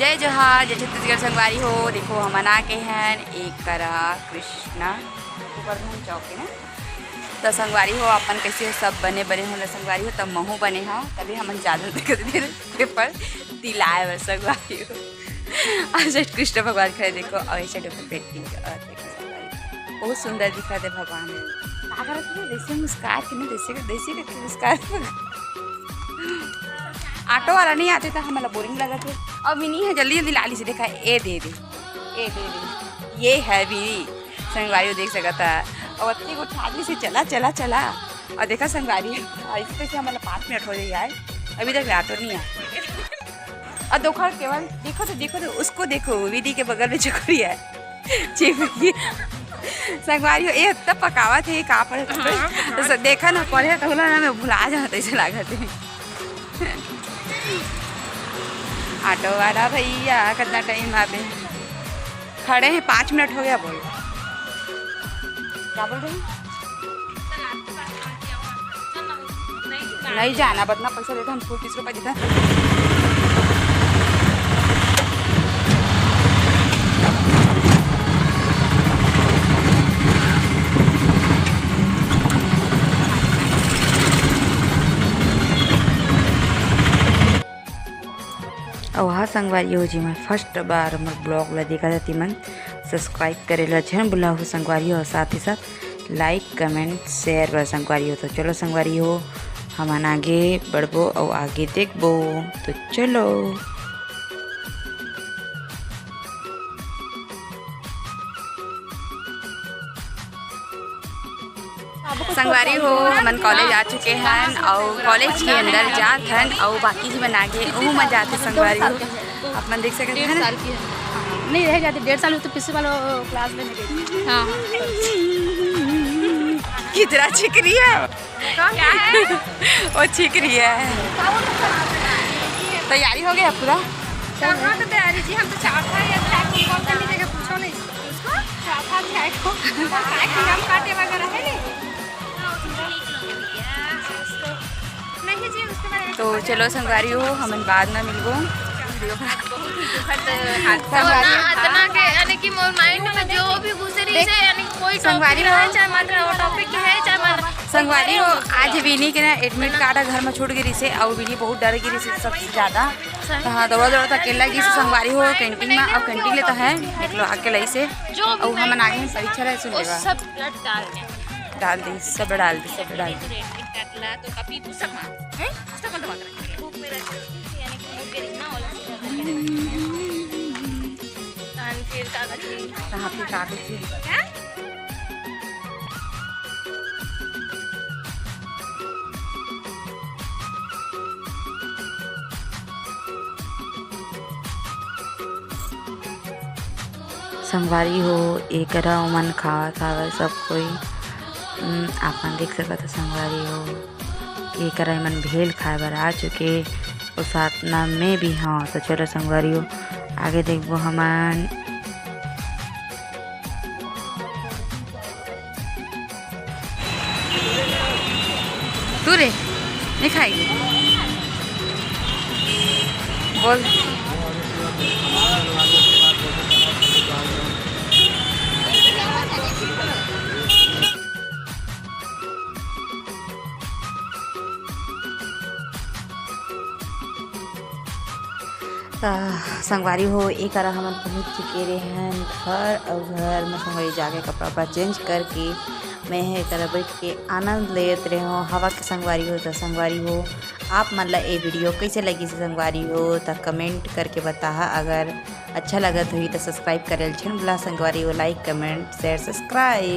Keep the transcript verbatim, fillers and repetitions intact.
जय जोहार, जय छत्तीसगढ़ संगवारी हो। देखो, हमन आ गे हन एक करा कृष्णा गोवर्धन चौक में। त संगवारी हो, अपन कैसे हो, सब बने बने हो ना संगवारी हो? त महू बने हो, तभी हमन जादू देखत रहे पेपर तिलाए बर संगवारी हो। आज कृष्ण भगवान खड़े देखो, और ऐसे डॉक्टर पेंटिंग और देखो संगवारी, बहुत सुंदर दिखत हे भगवान। का करत हे? जैसे मुस्कात हे ना, जैसे, जैसे करके मुस्कात हे। ऑटो वाला नहीं आते तो हमला बोरिंग लगत हे। अब मिनी है, जल्दी जल्दी ला ली से, देखा, ए दे दे, ए दे दे, ये है भी संगवारी, देख सकत है। और अतनी को ठाली से चला, चला, चला। और देखा संगवारी, और इस पे से हमला पाँच मिनट हो जाए यार, अभी तक ऑटो नहीं आया। और देखो केवल, देखो तो, देखो तो, उसको देखो, विधि के बगल में जो खड़ी है, चिपकी। संगवारी हो, ये इतना पकावत है, का पढ़े, का पढ़े? हाँ, हाँ। तो सब देखा ना, पढ़े तो होला ना, मैं भुला जात, ऐसे लागत है। ऑटो वाला भैया, कितना टाइम आवे? खड़े हैं, पाँच मिनट हो गया, बोल। क्या बोल रहे हैं? नहीं जाना, बतना पैसा देता, हम फुल तीस रुपये देता। अउ हाँ संगवारी हो, जेमन first बार मोर blog ला देखत हव, तेमन subscribe करे ला झन भुलाहू संगवारी हो, अउ साथ ही साथ like, comment, share बर संगवारी हो। तो चलो संगवारी हो, हमन आगे बढ़बो अउ आगे देखबो। तो चलो। संगवारी हो, हमन कॉलेज आ चुके हन अउ कॉलेज के अंदर जात हन अउ बाकी जी मन आगे, ओहू मन जात हे संगवारी हो। आप मन देख सकत डेढ़ हन। साल की है। नहीं, रह जाते, डेढ़ साल में तो पिछले वाला क्लास में नहीं गई। हाँ, हाँ। कितना छिक रही है। क्या है? वो छिक रही है। तैयारी हो गया पूरा? कहाँ तो तैयारी जी, हम तो चार था या चार को कॉल करने जगह पूछो नहीं। उसको? चार था क्या को? क्या कि हम काटे वगैरह है नहीं? नहीं जी, उसके बारे में तो चलो संगवारी हो, हमन बाद में मिलबो। बहुत दुखद हादसा हुआ। इतना के, यानी कि मोर mind में जो भी घुसे रही देख, से, यानी कोई संगवारी topic हो। रहे, चाहे मान रहा हो, topic है, चाहे मान रहा संगवारी हो, आज विनी के ना admit card ह घर में छूट गिरी से, अउ विनी बहुत डर गिरी से सबसे ज्यादा। तो हाँ, दौड़ा दौड़ा अकेला गिरी से संगवारी हो, canteen में, अउ canteen ले तो है, निकलो अकेला ही से। जो भी अउ हमन आगे परीक्षा रहे, सुन वो लेवा। सब blood डाल दे। डाल दी, सब डाल दी, सब डाल दी। Admit card ला तो कभी वो सब हाँ, हैं? पुस्तक बंद मत रख। बुक में रख, यानी कि बुक के लिखना और तहन फिर कागज में। तहाँ फिर कागज में। क्या? संगवारी हो, एकरा ओमन खावत हावय सब कोई। उम, आप मन देख सकत हो संगवारी हो, एकरा एमन भेल खाए बर आ चुके, अउ साथ न मैं भी हवं। तो चलो संगवारी हो, आगे देखबो हमन। तू रे, नहीं खाएगी? बोल। त संगवारी हो, ए करा हमन पहुँच चुके रेहन घर, अउ घर में संगवारी जाके कपड़ा उपड़ा change करके मैं हे करा बैठ के आनंद लेत रेहों हवा के संगवारी हो। त संगवारी हो, आप मन ला ए video कैसे लगिस संगवारी हो, त comment करके बताहा। अगर अच्छा लगत होही त subscribe करे ल झन भुला संगवारी हो, like, comment, share, subscribe।